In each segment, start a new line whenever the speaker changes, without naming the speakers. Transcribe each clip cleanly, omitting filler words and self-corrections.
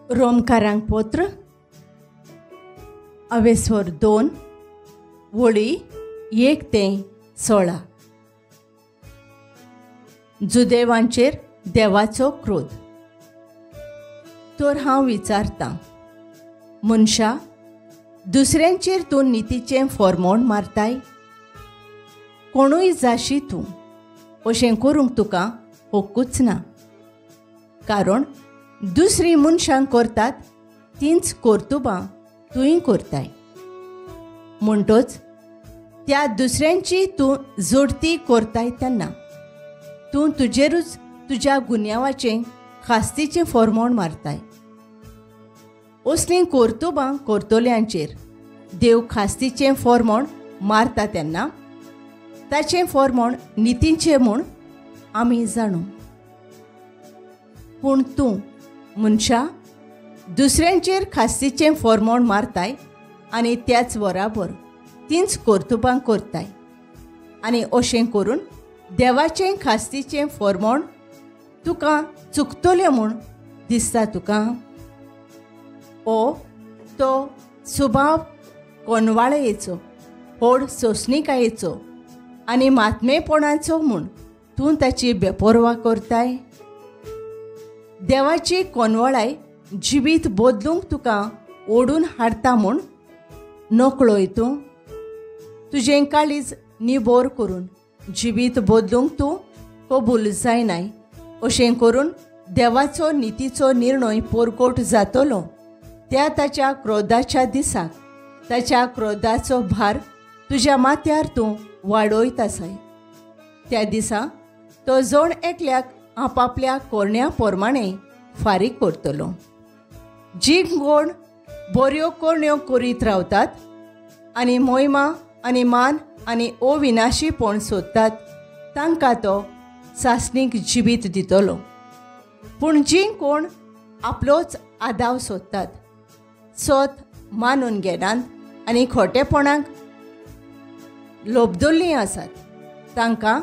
रोमकारांक पत्र अवेस्वर 2 वळी 1 ते 16. जुदेवांचेर देवाचो क्रोध. तर हांव विचारतां, मनशा, दुसऱ्यांचेर तूं नितीचें फॉर्मोण मारताय? कोणूय जाशी तूं, अशें करूंक तुका हक्कूच ना. कारण दुसरीं मनशां करतात तींच कर्तुबां तूंय करताय. म्हणटच त्या दुसऱ्यांची तूं जोडती करताय तेन्ना तूं तुजेरूच तुज्या गुन्यांवाचें खास्तीचें फॉर्मोण मारताय. असलीं कर्तुबां करतल्यांचेर देव खास्तीचें फॉर्मोण मारता तेन्ना ताचें फॉर्मोण नितीचें म्हूण आमी जाणू. पूण तूं मनशा दुसऱ्यांचेर खास्तीचें फॉर्मोण मारताय आनी त्याच बराबर तींच कर्तुबां करताय आनी अशें करून देवाचें खास्तीचें फॉर्मोण तुका चुकतलें म्हूण दिसता तुका? ओ तो सुभाव कोनवाळयेचो, होड सोंसणिकायेचो आनी मातमेपणाचो म्हूण तूं ताची बेपर्वा करताय? देवाची कोनवळाय जिवीत बदलूंक तुका ओडून हाडटा म्हूण नकळोय तूं? तुजें काळीज निबोर करून जिवीत बदलूंक तूं कबूल जायनाय. अशें करून देवाचो नितीचो निर्णय पोरकोट जातलो त्या ताच्या क्रोधाच्या दिसाक ताच्या क्रोधाचो भार तुज्या माथ्यार तूं वाडयत आसाय. त्या दिसा तो जण एकल्याक आपापल्या कोरण्या प्रमाणे फारीक करतलो. जी कोण बऱ्यो करण्यो करीत रावतात आनी मोहिमा आनी मान आनी अविनाशीपण सोदतात तांकां तो सासणीक जिवीत दितलो. पूण जी कोण आपलोच आदाव सोदतात, सत मानून घेनात आनी खोटेपणाक लोबदल्लीं आसात तांकां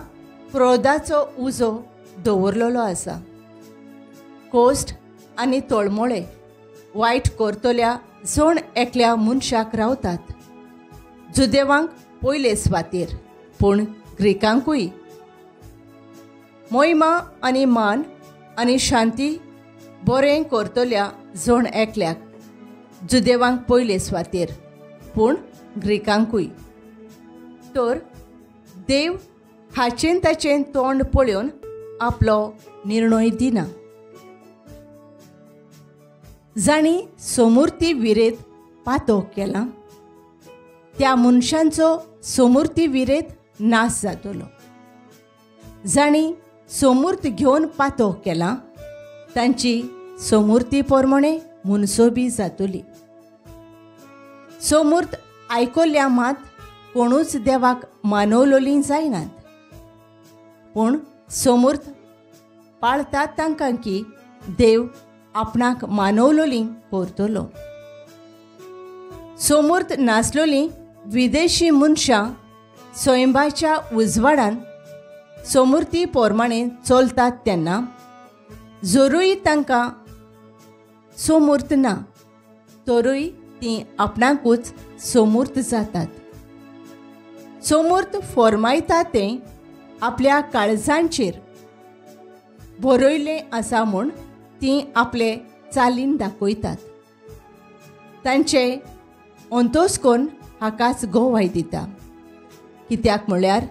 क्रोधाचो उजो दवरलेलो आसा. कोश्ट आनी तळमळे वायट करतल्या जण एकल्या मनशाक रावतात. जुदेवांक पयले सुवातेर, पूण ग्रिकांकूय. मोहिमा आनी मान आनी शांती बरें करतल्या जण एकल्याक जुदेवांक पयले सुवातेर, पूण ग्रिकांकूय. तर देव हाचें ताचें तोंड पळोवन आपलो निर्णय दिना. जांणी सोमुर्ती विरेत पातोक केला त्या मनशांचो सोमुर्ती विरेत नाश जातलो. जांणी सोमूर्त घेवन पातोक केला तांची सोमुर्ती प्रमाणे मनसोबी जातली. सोमूर्त आयकल्या मात कोणूच देवाक मानवलोलीं जायनात, पूण सोमूर्त पाळतात तांकां की देव आपणाक मानवलोलीं करतलो. सोमूर्त नासलोलीं विदेशी मनशां स्वयंबाच्या उजवाडान सोमुर्ती प्रमाणे चलतात तेन्ना जरूय तांकां सोमूर्त ना तरूय तीं आपणाकूच सोमूर्त जातात. सोमूर्त फॉर्मायता तें आपल्या काळजांचेर बरयलें आसा म्हूण तीं आपले चालीन दाखयतात. तांचे अंतोस्कोन हाकाच गोवाय दिता. कित्याक म्हळ्यार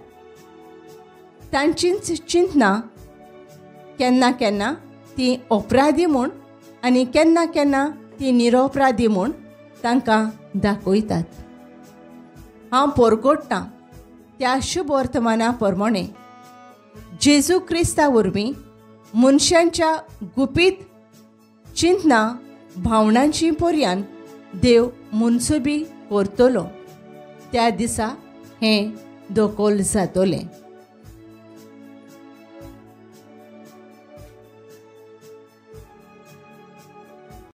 तांचीच चिंतना केन्ना केन्ना तीं अपराधी म्हूण आनी केन्ना केन्ना तीं निरपराधी म्हूण तांकां दाखयतात. हांव पोरकोट्टां त्या शुभ वर्तमाना प्रमाणे जेजू क्रिस्ता वरवीं मनशांच्या गुपीत चिंतना भावनांची पर्यान देव मनसुबी करतलो. त्या दिसा हें दखल जातलें.